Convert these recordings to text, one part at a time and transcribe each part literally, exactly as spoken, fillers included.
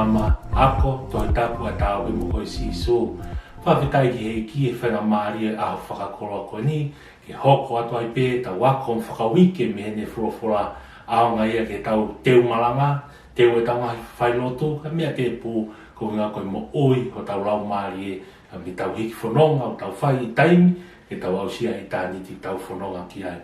Māmā, ako Tohi Tapu ʻa e Tauhi mo ko e Sīsū. Fakafetaʻi ki he ʻEiki he faingamālie ʻo e ʻaho fakakoloa ko eni, ke hoko atu ai pē ʻetau ako fakauike mei heʻene folofola, ʻaonga ia ke tau teu malanga, teu ʻetau ngaahi failotu, kae meʻa tēpū ko e ʻuhinga ko e moʻui hotau laumālie, ʻa ia ke tau hiki fononga ʻo tau fai ʻi taimi, ke tau aʻusia ʻitāniti ʻetau fononga ki ai.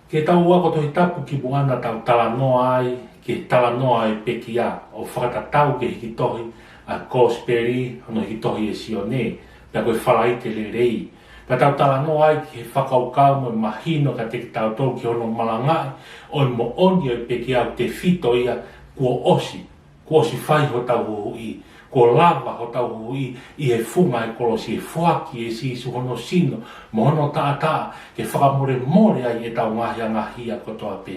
Ke tau ako Tohi Tapu kimuʻa naʻa tau talanoa ai ki he talanoa ʻo e pekia, ʻo fakatatau ki he hiki tohi ʻa e Kosipeli, hono hiki tohi ʻe Sione, pea ko e Falaite Lelei. Pea tau talanoa ai ki he fakakaukau mo e mahino kiate kitautolu ki hono malangaʻi ʻo e moʻoni ʻo e pekia ʻoku tefito ia kuo ʻosi, kuo ʻosi fai hotau huhuʻi, kuo lava hotau huhuʻi ʻi he funga ʻo e kolosi, ʻi he foaki ʻe Sīsū hono sino mo hono taʻataʻa ke fakamolemole ai ʻetau ngaahi angahala kotoa pē.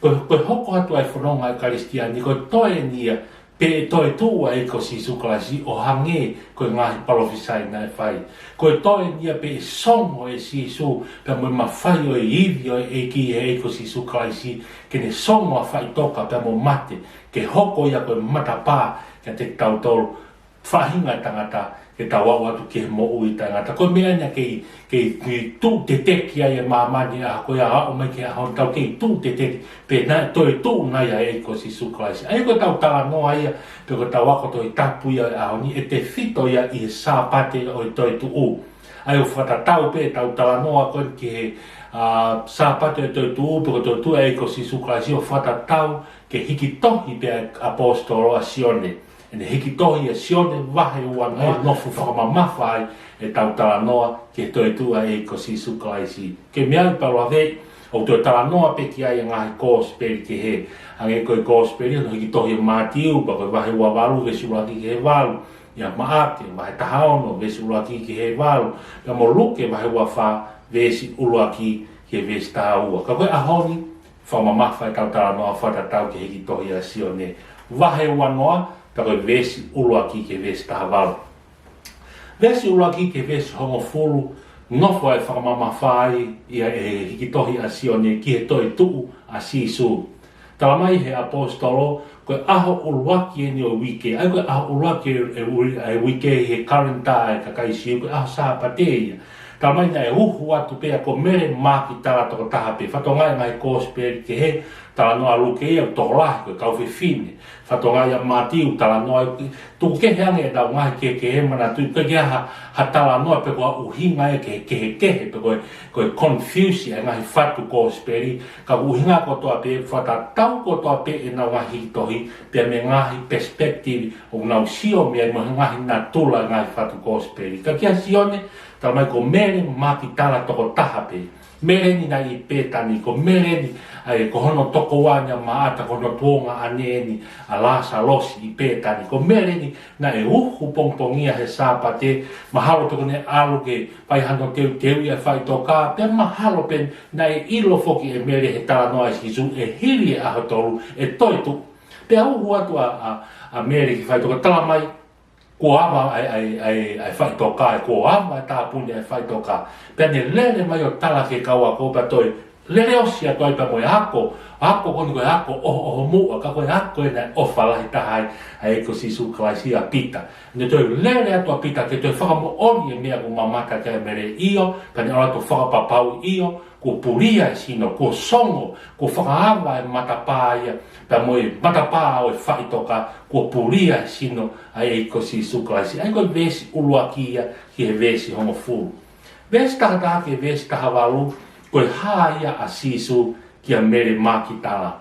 Ko, ko e hoko atu ʻa e fononga ʻa e Kalisitiane, ko e toe eni ia, pe ʻe toetuʻu ʻa e ʻEiki ko Sīsū Kalaisi ʻo hangē ko e ngaahi palōfisai naʻe fai. Ko e toe eni ia pe ʻe songo ʻe Sīsū, pea mo e mafai ʻo e ivi ʻo e ʻEiki, ʻe he ʻEiki ko Sīsū Kalaisi, ke ne songo ʻa faʻitoka pea mo mate, ke hoko ia ko e matapā kiate kitautolu faʻahinga ʻo e tangata, ke tau aʻu atu ki he moʻui taʻengata. Ko e meʻa eni ʻoku kei, kei, kei tuʻu teteki ai ʻa māmani ʻi he ʻaho ko ia, aʻu mai ki he ʻaho ni, tau kei tuʻu teteki pe naʻe toetuʻu nai ʻa e ʻEiki ko Sīsū Kalaisi. ʻA ia ko ʻetau talanoa ia, pe ko ʻetau ako Tohi Tapu ia ʻo e ʻaho ni, ʻe tefito ia ʻi he Sāpate ʻo e Toetuʻu. ʻA ia ʻoku fakatatau pē ʻetau talanoa ko eni ki he, ʻa, Sāpate ʻo e Toetuʻu, pe ko e toetuʻu ʻa e ʻEiki ko Sīsū Kalaisi, ʻoku fakatatau ki he hiki tohi pē ʻa e ʻaposetolo ʻa Sione. ʻEne hiki tohi ʻa Sione vahe uanoa, ʻe nofo fakamamafa ai ʻetau talanoa ki he toetuʻu ʻa e ʻEiki ko Sīsū Kalaisi. Ke meʻa ai pea u lave, ʻoku toe talanoa pē ki ai ʻa e ngaahi Kosipeli kehe. Hangē ko e Kosipeli hono hiki tohi ʻe Mātiu, pea ko e vahe uavalu veesi ʻuluaki ki he valu. ʻIa Maʻake, vahe tahaono, veesi ʻuluaki ki he valu. Pea mo Luke, vahe uafā, veesi ʻuluaki ki he veesi tahaua. Ka ko e ʻaho ni, fakamamafa ʻetau talanoa fakatatau ki he hiki tohi ʻa Sione vahe uanoa, pea ko e veesi ʻuluaki ki he veesi tahavalu. Veesi ʻuluaki ki he veesi hongofulu, nofo ai ʻa e fakamamafa ai ʻa e hiki tohi ʻa Sione ki he toetuʻu ʻa Sīsū. Talamai ʻe he ʻaposetolo, ko e ʻaho ʻuluaki eni ʻo e uike, ʻa ia ko e ʻaho ʻuluaki ʻo e, ʻo e, ʻo e uike ʻi he kalenda ʻa e kakai Siu, ko e ʻaho Sāpate ia. Talamai naʻe uhu atu pē ia ko Mele Makitala tokotaha pē. Fakatokangaʻi ʻe he ngaahi Kosipeli kehe, talanoa ʻa Luke ia ʻoku tokolahi ko e kau fefine. Fakatokangaʻi ʻa Mātiu, talanoa, tuku kehe ange ʻetau ngaahi kehekehe, manatuʻi ʻoku ʻikai ke ʻi ai ha, ha talanoa pe ko ha ʻuhinga ia ke, kehekehe, pe ko e, ko e confuse ʻa e ngaahi fatu Kosipeli, ka ko e ʻuhinga kotoa pē, fakatatau kotoa pē ʻenau ngaahi hiki tohi, pea mo e ngaahi perspective ʻoku nau sio mei ai mo e ngaahi natula ʻa e ngaahi fatu Kosipeli. Ka kia Sione, talamai ko Mele Makitala tokotaha pē. Mele eni naʻe ʻi Pētani, ko Mele eni, ʻa ia ko hono tokoua eni ʻa Maʻata, ko hono tuongaʻane eni ʻa Lāsalosi ʻi Pētani. Ko Mele eni naʻe uhu pongipongia he Sāpate, mahalo pē ko ʻene ʻalu ke fai hano teuteuʻi ʻa e faʻitoka, pea mahalo pē naʻe ʻilo foki ʻe Mele he talanoa ʻa Sīsū ʻe hili e ʻaho tolu ʻe toetuʻu. Pea uhu atu ʻa, ʻa, ʻa Mele ki he faʻitoka, talamai kuo ava ʻa e, ʻa e, ʻa e, ʻa e faʻitoka, ʻa ia kuo ava ʻa e tāpuni ʻa e faʻitoka. Pea ne lele mai ʻo tala ki he kau ako, pea toe lele ʻosi atu ai pea mo e ako, ako ko eni ko e ako ʻoho, ʻohomuʻa, ka ko e ako eni naʻe ʻofa lahi taha ai ʻa e ʻEiki ko Sīsū Kalaisi ʻia Pita. Ne toe lele atu ʻa Pita ke toe fakamoʻoni e meʻa kuo mamata ki ai ʻa Mele, ʻio, pea ne ʻalu atu ʻo fakapapauʻi, ʻio, kuo pulia e sino, kuo songo, kuo fakaava e matapā ia, pea mo e matapā ʻo e faʻitoka, kuo pulia e sino ʻa e ʻEiki ko Sīsū Kalaisi. ʻA ia ko e veesi ʻuluaki ia ki he veesi hongofulu. Veesi tahataha ki he veesi tahavalu, ko e hā ia ʻa Sīsū kia Mele Makitala.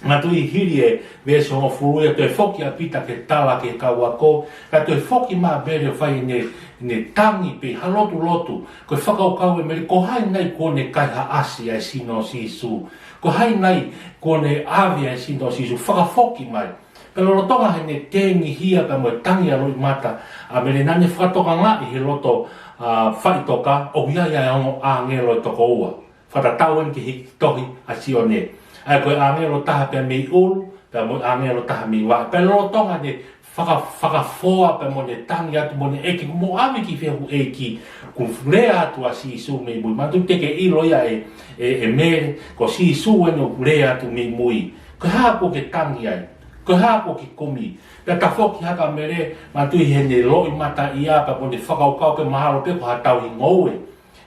Manatuʻi hili e veesi hongofulu ia, toe foki ʻa Pita ke tala ki he kau ako, ka toe foki mai ʻa Mele ʻo fai ʻene, ʻene tangi pē ha lotulotu, ko e fakakaukau ʻe Mele, ko hai nai kuo ne kaihaʻasi ʻa e sino ʻo Sīsū? Ko hai nai kuo ne ʻave ʻa e sino ʻo Sīsū? Fakafoki mai. Pea lolotonga heʻene tengihia pea mo e tangi ʻa e loʻimata ʻa Mele, naʻa ne fakatokangaʻi he loto, ʻa, faʻitoka, ʻoku ʻi ai ʻa e ongo ʻāngelo ʻe toko ua. Fakatatau eni ki he hiki tohi ʻa Sione. ʻA ia ko e ʻāngelo ʻe taha pē mei ʻulu, pea mo e ʻāngelo ʻe taha mei vaʻe. Pea lolotonga ʻene faka-, fakafoa pea mo ʻene tangi atu mo ʻene ʻeke, kuo mou ʻave ki fē hoku ʻEiki, kuo lea atu ʻa Sīsū mei mui? Manatuʻi teʻeki ke ʻilo ia ʻe, ʻe, ʻe Mele, ko Sīsū eni ʻoku lea atu mei mui. Ko e hā kuo ke tangi ai? Ko e hā kuo ke kumi? Pea tafoki hake ʻa Mele, manatuʻi heʻene loʻimataʻia, pea mo ʻene fakakaukau pē mahalo pē ko ha tauhi ngoue.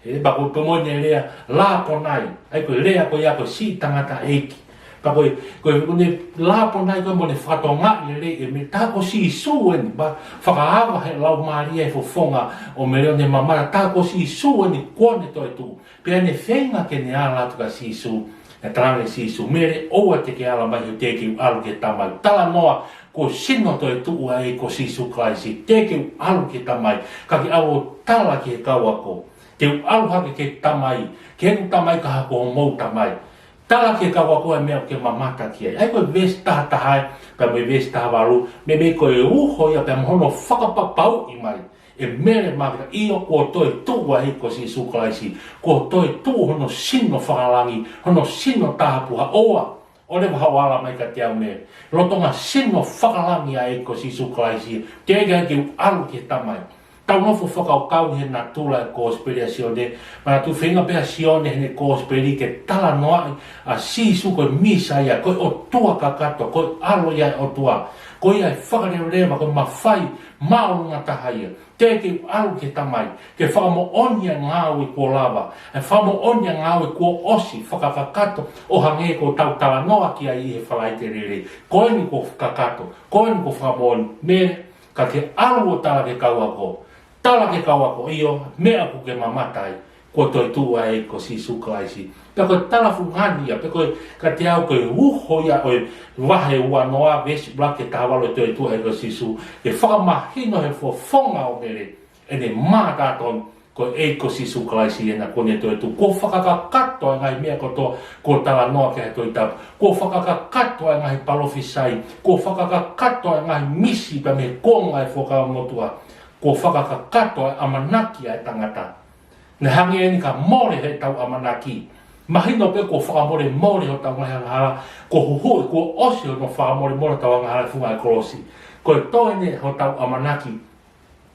ʻE, pea ko e pea mo ʻene lea, Lāponai. ʻA ia ko e lea ko ia ko e siʻi tangataʻeiki. Pea ko e, ko e, ko ʻene Lāponai ko e mo ʻene fakatokangaʻi lelei ʻe Mele, tā ko Sīsū eni, pea fakaava he laumālie e fofonga ʻo Mele ʻo ne mamata, tā ko Sīsū eni kuo ne toetuʻu. Pea ne feinga ke ne ala atu kia Sīsū, naʻe talaange ʻe Sīsū, Mele, ʻoua te ke ala mai he teʻeki ke u ʻalu ki he Tamai. Talanoa, ko e sino toetuʻu ʻa e ʻEiki ko Sīsū Kalaisi, teʻeki ke u ʻalu ki he Tamai, ka ke ʻalu ʻo tala ki he kau ako. Te u ʻalu hake ki he Tamai, ki heʻeku Tamai ka hoko ko homou Tamai. Tala ki he kau ako ʻa e meʻa ʻoku ke mamata ki ai. ʻA ia ko e veesi taha taha ē, pea mo e veesi taha valu, meimei ko e uho ia pea mo hono fakapapauʻi mai ʻe Mele Makitala, ʻio, kuo toetuʻu ʻa e ʻEiki ko Sīsū Kalaisi, kuo toetuʻu hono sino fakalangi, hono sino taha puha, ʻoua ʻo leva haʻo ala mai kiate au Mele. Lolotonga sino fakalangi ʻa e ʻEiki ko Sīsū Kalaisi, teʻeki ai ke u ʻalu ki he Tamai. Tau nofo fakakaukau he natula e kosipeli ʻa Sione, manatuʻi feinga pē ʻa Sione heʻene kosipeli ke talanoaʻi ʻa Sīsū ko e Mīsaia, ko e ʻOtua kakato, ko e ʻAlo ia ʻo e ʻOtua, ko ia ʻe fakaleleva, ko e mafai māʻolunga taha ia. Teʻeki ke u ʻalu ki he Tamai, ke fakamoʻoni ʻa e ngāue kuo lava, ʻa e fakamoʻoni ʻa e ngāue kuo ʻosi fakakakato, ʻo hangē ko ʻetau talanoa ki ai ʻi he Falaite Lelei. Ko eni kuo kakato, ko eni kuo fakamoʻoni, Mele, ka ke ʻalu ʻo tala ki he kau ako. Tala ki he kau ako, ʻio, meʻa ʻoku ke mamata ai, kuo toetuʻu ʻa e ʻEiki ko Sīsū Kalaisi. Pea ko e tala fungani ia, pea ko e kiate au ko e uho ia ʻo e vahe ua noa veesi ʻuluaki ki he taha valu e toetuʻu ʻa e ʻEiki ko Sīsū, ke fakamahino he fofonga ʻo Mele ʻene mātā tonu, ko e ʻEiki ko Sīsū Kalaisi ena kuo ne toetuʻu. Kuo fakakakato ʻa e ngaahi meʻa kotoa kuo talanoa ki ai e Tohi Tapu. Kuo fakakakato ʻa e ngaahi palōfisai. Kuo fakakakato ʻa e ngaahi misi pea mei he kuonga e Fuakava Motuʻa. Kuo fakakakato ʻa e ʻamanaki ʻa e tangata. Naʻe hangē eni ka mole heʻetau ʻamanaki. Mahino pē kuo fakamolemole hotau ngaahi angahala, kuo huhuʻi, kuo ʻosi hono fakamolemole hotau angahala he funga ʻo e kolosi. Ko e toe eni hotau ʻamanaki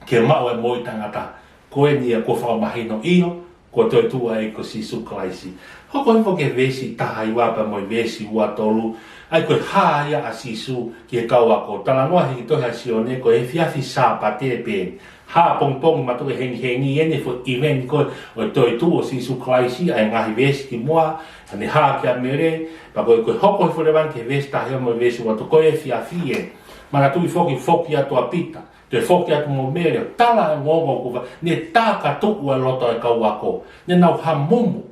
ke maʻu e moʻui taʻengata. Ko eni ia kuo fakamahino, ʻio, kuo toetuʻu ʻa e ʻEiki ko Sīsū Kalaisi. Hoko hifo ki he veesi taha hiva pea mo e veesi ua tolu, ʻa ia ko e hā ia ʻa Sīsū ki he kau ako. Talanoa he tohi ʻa Sione, ko e efiafi Sāpate pē, hā pongipongi mātuʻaki hengihengi eni e foʻi ʻiveni ko ē ʻo e toetuʻu ʻo Sīsū Kalaisi, ʻa e ngaahi veesi kimuʻa, ʻa ʻene hā kia Mele, pea ko e, ko e hoko hifo leva ki he veesi taha hiva mo e veesi ua tolu, ko e efiafi ē. Manatuʻi foki, foki atu ʻa Pita, toe foki atu mo Mele, ʻo tala e ongoongo kuo fai, ne takatuʻu e loto e kau ako, ne nau hamumu,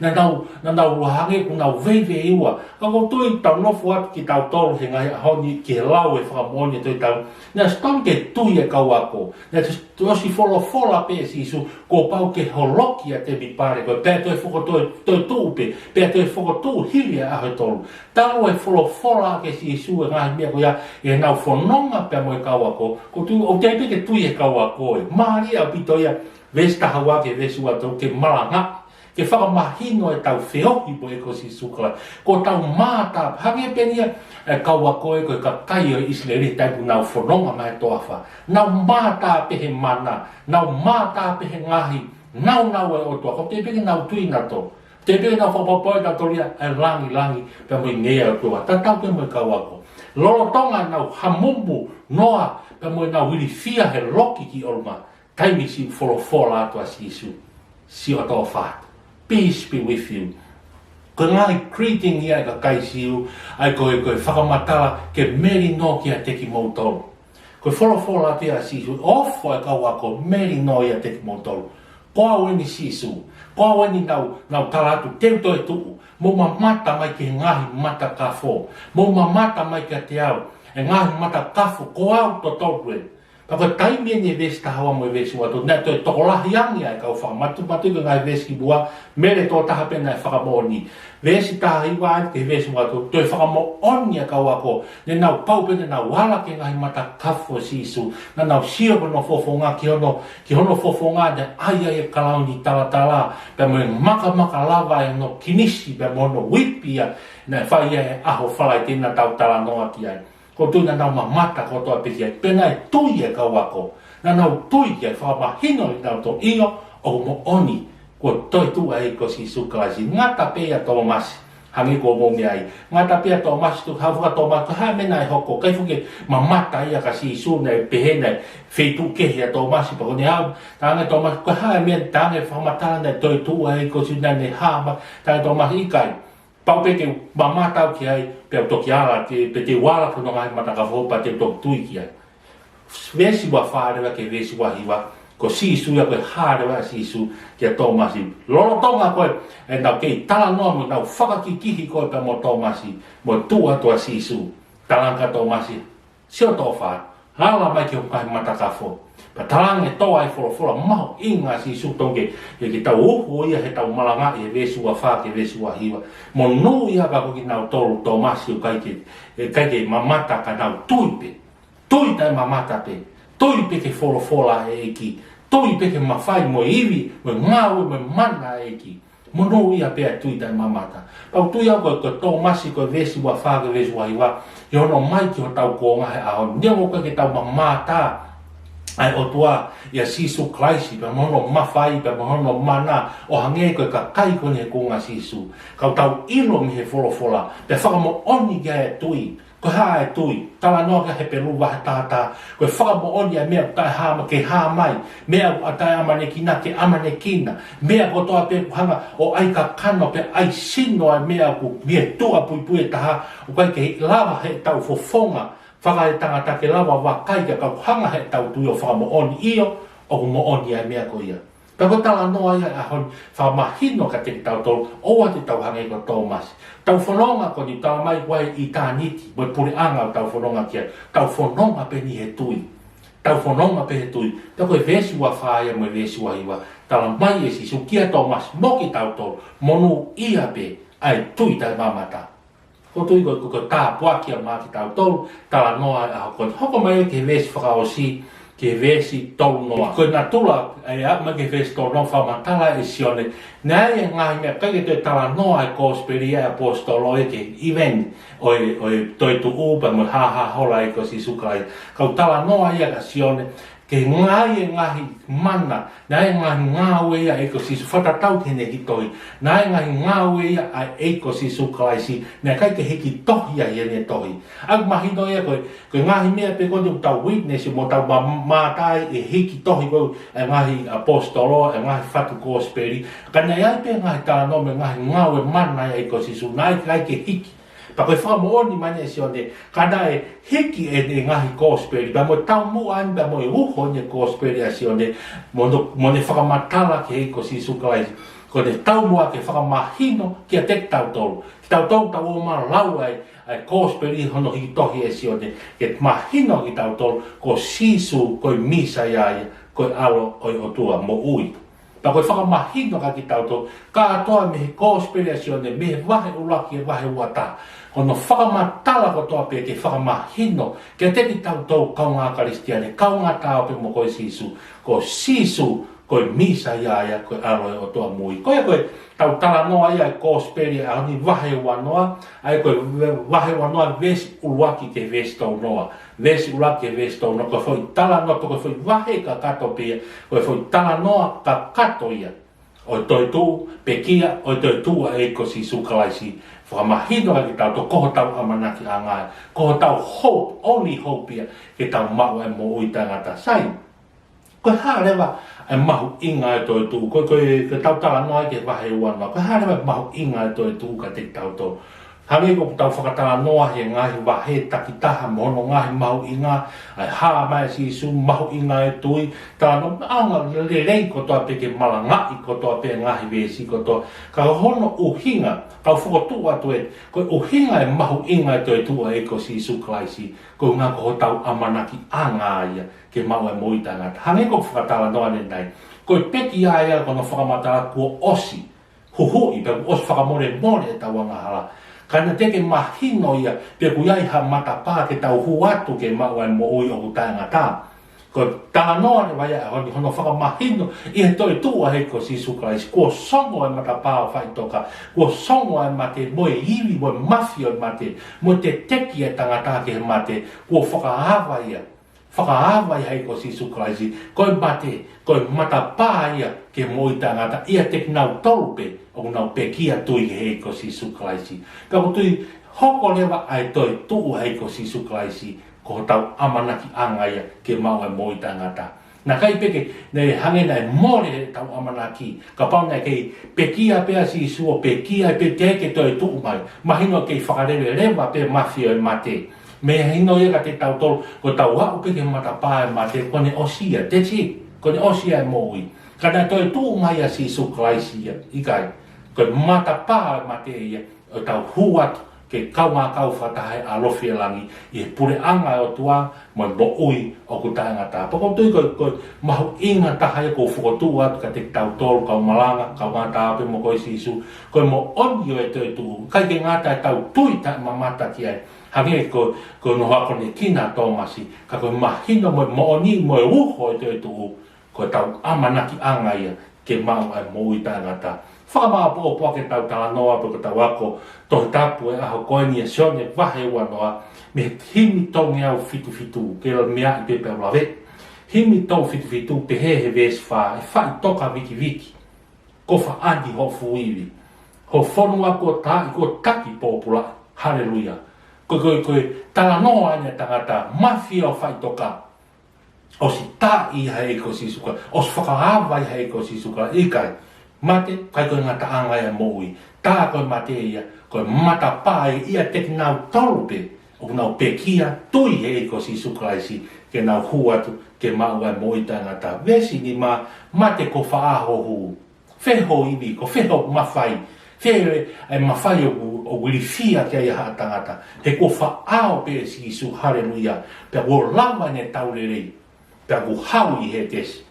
naʻa nau, naʻa nau hangē kuo nau veiveiua. Ka ʻoku ou tui tau nofo atu kitautolu he ngaahi ʻaho ni ki he lau e fakamoʻoni e Tohi Tapu, naʻe ʻosi tonu ke tui e kau ako, naʻe ʻosi folofola pē ʻe Sīsū, kuo pau ke holoki ʻa e temipale ko ē, pea toe fokotoe, toe tuʻu pē, pea toe fokotuʻu hili ʻa e ʻaho ʻe tolu. Talu e folofola ʻa Sīsū e ngaahi meʻa ko ia ʻi heʻenau fononga pea mo e kau ako, ʻoku ou tui, ʻoku teʻeki ke tui e kau ako ē. Mālie ʻaupito ia, veesi taha ua ki he veesi ua tolu, ke malangaʻi, ke fakamahino ʻetau feohi mo e ʻEiki ko Sīsū Kalaisi. Ko ʻetau mātā, hangē pē ia e kau ako ē ko e kakai ʻo ʻIsileli he taimi ʻoku nau fononga mai he toafa. Nau mātā pē he mana, nau mātā pē he ngaahi nāunau ʻa e ʻOtua, ka ʻoku teʻeki pē ke nau tui nautolu. Teʻeki pē ke nau fakapapauʻi nautolu ia ʻa e langilangi pea mo e ngeia ʻo e ʻOtua. Tatau pē mo e kau ako. Lolotonga ʻenau hamumu noa pea mo ʻenau ilifia he loki ki ʻolunga, taimi siʻi folofola atu ʻa Sīsū, siʻoto ʻofa atu. Peace be with you. Ko e ngaahi greeting ia ʻa e kakai Siu, ʻa ia ko e, ko e fakamatala ke melino kiate kimoutolu. Ko e folofola atu ia ʻa Sīsū, ʻofa e kau ako, melino ʻiate kimoutolu. Ko au eni Sīsū, ko au eni naʻa ku, naʻa ku tala atu te u toetuʻu, mou mamata mai ki he ngaahi matakafo, mou mamata mai kiate au, e ngaahi matakafo, ko au totonu ē. Pea ko e taimi eni e veesi taha ua mo e veesi ua tolu, naʻe toe tokolahi ange ʻa e kau fakamatu, mātuʻaki ko e ngaahi veesi kimuʻa, Mele tokotaha pē naʻe fakamoʻoni. Veesi taha hiva eni ki he veesi ua tolu, toe fakamoʻoni ʻa e kau ako, ne nau pau pē ne nau ala ki he ngaahi matakafo ʻo Sīsū, naʻa nau sio ki hono fofonga, ki hono, ki hono fofonga naʻe ʻai ai e kalauni talatala, pea mo e makamaka lava ʻa hono kinisi, pea mo hono uipi ia naʻe fai ia he ʻaho Falaite naʻa tau talanoa ki ai. ʻOku ou tui naʻa nau mamata kotoa pē ki ai, pea naʻe tui e kau ako, naʻa nau tui ki ai, fakamahino ʻe nautolu, ʻio, ʻoku moʻoni, kuo toetuʻu ʻa e ʻEiki ko Sīsū Kalaisi. Ngata pē ʻia Tōmasi, Hangē ko e meʻa ia. Ngata pē ʻa Tōmasi, tuku hau faka Tōmasi, ko e hā e meʻa naʻe hoko, ʻikai fuʻu ke mamata ia kia Sīsū, naʻe pehē naʻe feituʻu kehe ʻa Tōmasi, pea ko ʻene ʻalu, talaange ʻe Tōmasi, ko e hā e meʻa, talaange fakamatala naʻe toetuʻu ai ko Sīsū naʻa ne hā mai, talaange ʻe Tōmasi ʻikai. Pau pē ke u mamata au ki ai, pea u toki ala, te, pea te u ala ki hono ngaahi matakafo, pea te u toki tui ki ai. Veesi ua fā leva ki he veesi ua hiva, ko Sīsū ia, ko e hā leva ʻa Sīsū kia Tōmasi. Lolotonga ko ē ʻenau kei talanoa mo ʻenau fakakikihi ko ē pea mo Tōmasi, mo tuʻu atu ʻa Sīsū. Talaange kia Tōmasi, sio Tōmasi, ala mai ki hoku ngaahi matakafo. Pea talaange ʻe he folofola mahuʻinga ʻa Sīsū, tokua ke, ke tau uhu ia heʻetau malangaʻi he veesi ua fā ki he veesi ua hiva. Monūʻia pē ko kinautolu Tōmasi ʻoku ʻikai ke, ʻikai ke mamata ka nau tui pē. Tui taʻemamata pē. Tui pē ki he folofola ʻa e ʻEiki. Tui pē ki he mafai mo e ivi, mo e ngāue, mo e mana ʻa e ʻEiki. Monūʻia pē ʻa e tui taʻemamata. Pea ʻoku ou tui au ko, ko Tōmasi ko e veesi ua fā ki he veesi ua hiva, ʻi hono ʻomai ki hotau kuonga he ʻaho ni, neongo ʻoku ʻikai ke tau mamata ʻa e ʻOtua, ʻia Sīsū Kalaisi, pea mo hono mafai, pea mo hono mana, ʻo hangē ko e kakai ko eni he kuonga ʻo Sīsū. Ka ʻoku tau ʻilo mei he folofola, pea fakamoʻoni ki ai e tui. Ko e hā e tui? Talanoa ki ai ʻa Hepelū vahe taha taha. Ko e fakamoʻoni ʻa e meʻa ʻoku taʻehāmai ke hā mai. Meʻa ʻoku taʻeʻamanekina ke ʻamanekina. Meʻa kotoa pē ʻoku hanga ʻo ʻai kakano pe ʻai sino ʻa e meʻa ʻoku mei he tuʻa puipui ʻe taha. ʻOku ʻikai ke lava heʻetau fofonga fakaetangata ke lava vakai ka ʻoku hanga heʻetau tui ʻo fakamoʻoni ʻio, ʻoku moʻoni ʻa e meʻa ko ia. Pea ko e talanoa ia ʻo e ʻaho ni, fakamahino kiate kitautolu, ʻoua te tau hangē ko Tōmasi. Tau fononga ko eni, talamai ko e ʻitāniti, mo e puleʻanga ʻoku tau fononga ki ai, tau fononga pē eni he tui. Tau fononga pē he tui. Pea ko e veesi ua fā ia mo e veesi ua hiva, talamai ʻe Sīsū kia Tōmasi, mo kitautolu, monūʻia pē ʻa e tui taʻemamata. ʻOku ou tui ko, ko, ko e tāpuaki ia maʻa kitautolu, talanoa ʻa e ʻaho ko eni. Hoko mai ki he veesi fakaʻosi, ki he veesi tolu noa. Ko e natula, ʻa ia mai ki he veesi tolu noa, fakamatala ʻe Sione. Naʻe ʻi ai e ngaahi meʻa, ʻikai ke toe talanoa ʻa e kosipeli ʻa e ʻaposetolo ia ki he event ʻo e, ʻo e toetuʻu pea mo e hāhā holo ʻa e ʻEiki ko Sīsū Kalaisi. Ka ʻoku talanoa ia kia Sione, ki he ngaahi, e ngaahi mana, naʻe ngaahi ngāue ia ʻa e ʻEiki ko Sīsū fakatatau ki heʻene hiki tohi. Naʻe ngaahi ngāue ia ʻa e ʻEiki ko Sīsū Kalaisi, naʻe ʻikai ke hiki tohi ia ʻi heʻene tohi. ʻOku mahino ia ko e, ko e ngaahi meʻa pē ko eni ʻoku tau witness mo tau ma-, mamata ai e hiki tohi ko ē ʻa e ngaahi ʻaposetolo, ʻa e ngaahi faʻu kosipeli. Ka naʻe ʻi ai pē ngaahi talanoa mo e ngaahi ngāue mana ʻa e ʻEiki ko Sīsū, naʻe ʻikai ke hiki. Pea ko e fakamoʻoni mai ʻe Sione, ka naʻe hiki ʻe, ʻe ngaahi kosipeli, pea mo e taumuʻa eni, pea mo e uho eni e kosipeli ʻa Sione, mo hono, mo ʻene fakamatala ki he ʻEiki ko Sīsū Kalaisi. Ko ʻene taumuʻa ke fakamahino kiate kitautolu. Kitautolu ʻoku tau ō mai ʻo lau ʻa e, ʻa e kosipeli hono hiki tohi ʻe Sione, ke mahino kiate kitautolu, ko Sīsū, ko e Mīsaia ia, ko e ʻAlo ʻo e ʻOtua moʻui. Pea ko e fakamahino kiate kitautolu, kātoa mei he kosipeli ʻa Sione, mei he vahe ʻuluaki ki he vahe ua taha. Ko hono fakamatala kotoa pē ke fakamahino kiate kitautolu kaungā Kalisitiane, kaungā tā ʻo pē mo ko e Sīsū, ko Sīsū, ko e Mīsaia ia, ko e ʻAlo ʻo e ʻOtua moʻui. Ko ia ko ē, tau talanoa ia ʻa e kosipeli ʻa e ʻaho ni vahe ua noa, ʻa ia ko e ve-, vahe ua noa veesi ʻuluaki ki he veesi tolu noa. Veesi ʻuluaki ki he veesi tolu noa, ko e foʻi talanoa, ko e foʻi vahe kakato pē ia, ko e foʻi talanoa kakato ia ʻo e toetuʻu, pekia, ʻo e toetuʻu ʻa e ʻEiki ko Sīsū Kalaisi. Fakamahino kiate kitautolu ko hotau ʻamanakiʻanga ia, ko hotau hope, only hope ia, ke tau maʻu ʻa e moʻui taʻengata. Sai, ko e hā leva ʻa e mahuʻinga ʻo e toetuʻu? Ko, ko, ko ʻetau talanoa ki he vahe ua noa. Ko e hā leva ʻa e mahuʻinga ʻo e toetuʻu kiate kitautolu? Hangē ko ʻetau fakatalanoa he ngaahi vahe takitaha mo hono ngaahi mahuʻinga, ʻa e hā mai ʻa Sīsū, mahuʻinga ʻo e tui, talanoa, ʻaonga lelei kotoa pē ke malangaʻi kotoa pē ngaahi veesi kotoa. Ka ko hono ʻuhinga, kau fokotuʻu atu ē, ko e ʻuhinga ʻo e mahuʻinga ʻo e toetuʻu ʻa e ʻEiki ko Sīsū Kalaisi, ko e ʻuhinga ko hotau ʻamanakiʻanga ia ke maʻu e moʻui taʻengata. Hangē ko e fakatalanoa ʻanenai. Ko e pekia ia ko hono fakamatala kuo ʻosi huhuʻi, pea kuo ʻosi fakamolemole ʻetau angahala. Ka naʻe teʻeki mahino ia, pe ʻoku ʻi ai ha matapā ke tau hū atu ke maʻu ai moʻui ʻoku taʻengata. Ko e talanoa leva ia ʻo hono, hono fakamahino ʻi he toetuʻu ʻa e ʻEiki ko Sīsū Kalaisi, kuo songo e matapā ʻo faʻitoka, kuo songo e mate, mo e ivi, mo e mafi ʻo e mate, mo e teteki e tangata ki he mate, kuo fakaava ia. fakaava ʻi he ʻEiki ko Sīsū Kalaisi, ko e mate, ko e matapā ia ki he moʻui taʻengata ʻiate kinautolu pē ʻoku nau pekia, tui ki he ʻEiki ko Sīsū Kalaisi. Pea ʻoku ou tui hoko leva ʻa e toetuʻu ʻa e ʻEiki ko Sīsū Kalaisi ko hotau ʻamanakiʻanga ia ke maʻu ʻa e moʻui taʻengata. Naʻe ʻikai pē ke ne hangē naʻe mole ʻetau ʻamanaki, kapau naʻe kei pekia pē ʻa Sīsū ʻo pekia pē teʻeki ke toetuʻu mai, mahino kei fakaleveleva pē mafai ʻo e mate. Mahino ia kiate kitautolu, ko ʻetau aʻu pē ki he matapā ʻo e mate, kuo ne ʻosi ia, that's it. Kuo ne ʻosi ia e moʻui. Ka naʻe toetuʻu mai ʻa Sīsū Kalaisi ia, ʻikai. Ko e matapā ʻo e mate ia, ʻo tau hū atu ke kaungā kau fakataha he ʻalofi ʻo langi ʻi he puleʻanga ʻo e ʻOtua mo e moʻui ʻoku taʻengata. Pea ʻoku ou tui ko e, ko e mahuʻinga taha ia ʻoku ou fokotuʻu atu kiate kitautolu kau malanga, kaungā tāpuaki mo e ʻEiki ko Sīsū, ko e moʻoni ʻo e toetuʻu. ʻIkai ke ngata ʻetau tui taʻemamata ki ai, hangē ko, ko hono akonekina ʻa Tōmasi, ka ko e mahino mo e moʻoni mo e uho ʻo e toetuʻu, ko ʻetau ʻamanakiʻanga ia ke maʻu ʻa e moʻui taʻengata. Fakamāʻopoʻopo ʻetau talanoa pe ko ʻetau ako Tohi Tapu ʻo e ʻaho ko eni, ʻa Sione vahe uanoa, mei he himi tolungeau fitu fitu, ke lava meʻa pē pea u lave. Himi tolu fitu fitu, pehē he veesi fā, ʻE faʻitoka vikiviki, ko faʻani hoʻo fuʻu ivi, ho fonua kuo taaʻi, kuo taki pōpulaʻi. Haleluia. Ko e, ko e, ko e talanoa eni ʻa e tangata mafai ʻo faʻitoka. ʻOsi taaʻi ʻe he ʻEiki ko Sīsū Kalaisi, ʻosi fakaava ʻe he ʻEiki ko Sīsū Kalaisi, ʻikai. Mate, ʻikai ko e ngataʻanga ia ʻo e moʻui. Tā ko e mate ia, ko e matapā ia ʻiate kinautolu pē ʻoku nau pekia, tui he ʻEiki ko Sīsū Kalaisi, ke nau hū atu ke maʻu ʻa e moʻui taʻengata. Veesi nima, Mate, ko fē hoʻo hū? Fē hoʻo ivi, ko fē hoʻo mafai? Fē ʻa e mafai ʻoku, ʻoku ilifia ki ai ʻa haʻa tangata? He kuo faʻao pē ʻe Sīsū, haleluia. Pea kuo lava ʻene tau lelei, pea kuo hau ʻi Hētesi.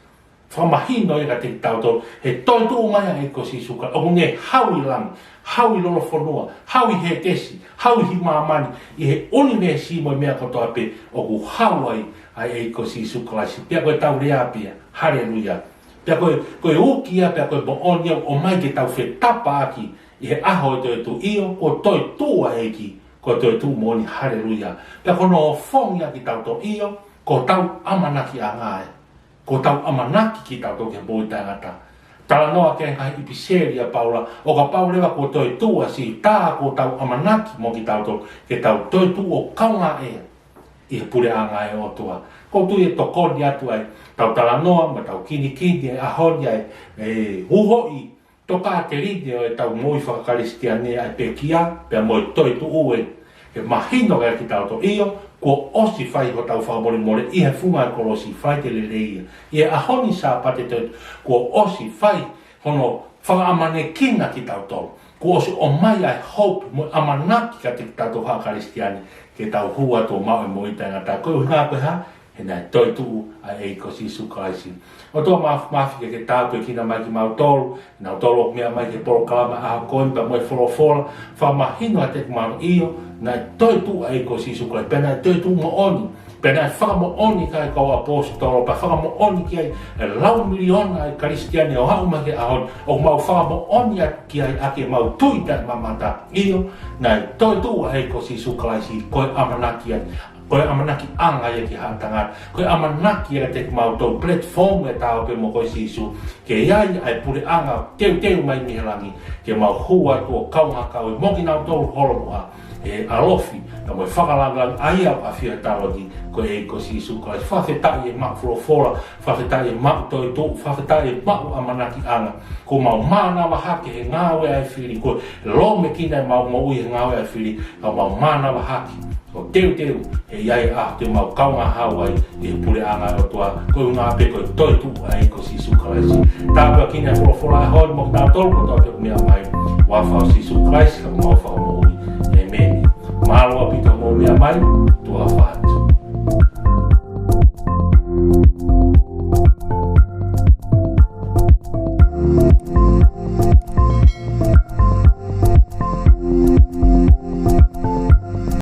Fakamahino ia kiate kitautolu, he toetuʻu mai ʻa e ʻEiki ko Sīsū Kalaisi, ʻoku ne hau ʻi langi, hau ʻi lolofonua, hau ʻi Hētesi, hau ʻi māmani, ʻi he ʻunivēsi mo e meʻa kotoa pē, ʻoku hau ai ʻa e ʻEiki ko Sīsū Kalaisi. Pea ko e tau lea pē ia, haleluia. Pea ko e, ko e uki ia, pea ko e moʻoni ia ʻoku ʻomai ke tau fetapaʻaki ʻi he ʻaho ʻo e toetuʻu, ʻio, kuo toetuʻu ʻa e ʻEiki, ko e toetuʻu moʻoni, haleluia. Pea ko hono ofongi ia kiate kitautolu, ʻio, ko hotau ʻamanakiʻanga ia, ko hotau ʻamanaki kitautolu ki he moʻui taʻengata. Talanoa ki he ngaahi ʻipiseli ʻa Paula, ʻo kapau leva kuo toetuʻu ʻa Sīsū, tā ko hotau ʻamanaki mo kitautolu, ke tau toetuʻu ʻo kaungā ʻea ʻi he puleʻanga ʻo e ʻOtua. ʻOku ou tui ʻe tokoni atu ʻa ʻetau talanoa mo ʻetau kinikini he ʻaho ni ʻa e, e uhoʻi tokāteline ʻo ʻetau moʻui faka-Kalisitiane ʻa e pekia pea mo e toetuʻu, ʻe, ʻe mahino kiate kitautolu, ʻio, kuo ʻosi fai hotau fakamolemole ʻi he funga ʻo e kolosi, Falaite Lelei ia. ʻI he ʻaho ni, Sāpate Toetuʻu, kuo ʻosi fai hono fakaʻamanekina kitautolu. Kuo ʻosi ʻomai ʻa e hope mo e ʻamanaki kiate kitautolu haʻa Kalisitiane, ke tau hū atu ʻo maʻu e moʻui taʻengata. Ko e ʻuhinga ko e hā? He naʻe toetuʻu ʻa e ʻEiki ko Sīsū Kalaisi. ʻOtua Māfimafi, ke ke tāpuekina mai kimautolu, kinautolu ʻoku meʻa mai ki he polokalama ʻaho ko eni pea mo e folofola, fakamahino kiate kimautolu, ʻio, naʻe toetuʻu ʻa e ʻEiki ko Sīsū Kalaisi, pea naʻe toetuʻu moʻoni, pea naʻe fakamoʻoni ki ai ʻa e kau ʻaposetolo, pea fakamoʻoni ki ai e lau miliona ʻa e Kalisitiane ʻo aʻu mai ki he ʻaho ni, ʻoku mau fakamoʻoni atu ki ai ʻaki ʻemau tui taʻemamata, ʻio, naʻe toetuʻu ʻa e ʻEiki ko Sīsū Kalaisi, ko e ʻamanaki ia, ko e ʻamanakiʻanga ia ki haʻa tangata, ko e ʻamanaki ia kiate kimautolu, platform ʻe tau pē mo koe Sīsū, ke ʻi ai ʻa e puleʻanga teuteu mai mei he langi, ke mau hū atu ʻo kaungā kau mo kinautolu holomoʻa, ʻi he ʻalofi, pea mo e fakalāngilangi ʻa ia ʻoku ʻafio he taloni, ko e ʻEiki ko Sīsū Kalaisi. Fakafetaʻi ʻemau folofola, fakafetaʻi ʻemau toetuʻu, fakafetaʻi ʻemau ʻamanakiʻanga. Kuo mau mānava hake he ngāue ʻa e fili, kuo lōmekina ʻemau moʻui he ngāue ʻa e fili, ka mau mānava hake ʻo teuteu, he ʻe ʻi ai ʻa ʻemau kaungā hau ai ʻi he puleʻanga ʻo e ʻOtua, ko e ʻuhinga pē ko e toetuʻu ʻa e ʻEiki ko Sīsū Kalaisi. Tāpuekina e folofola ʻaho ni mo kitautolu kotoa pē ʻoku meʻa mai, huafa ʻo Sīsū Kalaisi, ko homau Fakamoʻui. ʻĒmeni. Mālō ʻaupito hoʻomou meʻa mai, tuʻa ʻofa atu.